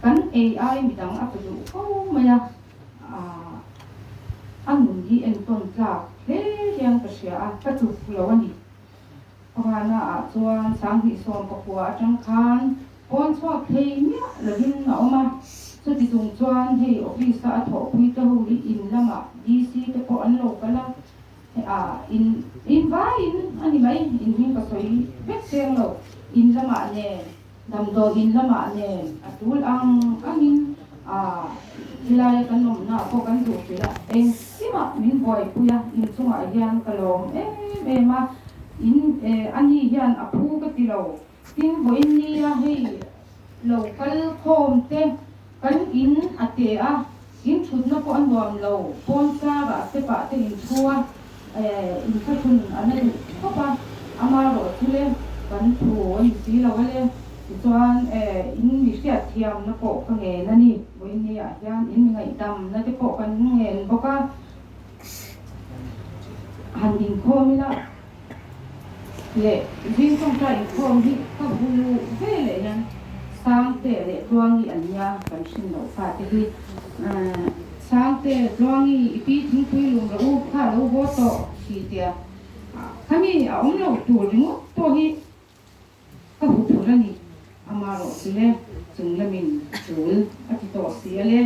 Kan ei ai midang a pe duh fo mai a, a nun hi entawn tlak hle hian ka hria a, ka tluk lo a ni. Pahana ah chuan 2019 atang khan pawn chhuak thei miah lovin a awm a, chuti chung chuan hei office a a thawhpui te ho hi in lamah DC te pawh an lo kal a, in in vaiin a ni mai, in hming ka sawi vek seng lo, in lamah nen Damdawi in lamah nen a tul ang angin helai kan awmna pawh kan duh hrilh a, engkimah min buaipui a, inchungah hian ka lawm em em a, in ani hian a phu ka ti lo, tin vawiin nia hei lo kal khawm te kan in a te a, in thutna pawh a nuam lo, pawn sarah step ah te in thu a, inthlahrun a la duh khawp a, amaherawh chu le kan thu a ni si lo a le, tichuan in mi hriatthiamna pawh ka ngen a ni, vawiin ah hian in mi ngaihdamna te pawh kan ngen bawk a, han inkhawm ila leh zing tawngtai inkhawm hi ka hu ve leh hian Sangte leh Tluangi an nia kan hrin loh fate hi. Sangte, Tluangi i pi thingpui lum rawh u, kha lo haw tawh khi tia khami a awm lo tur ringawt pawh hi ka hu phur a ni. Ama rawh chu le, chung lamin tul a ti tawh si a le.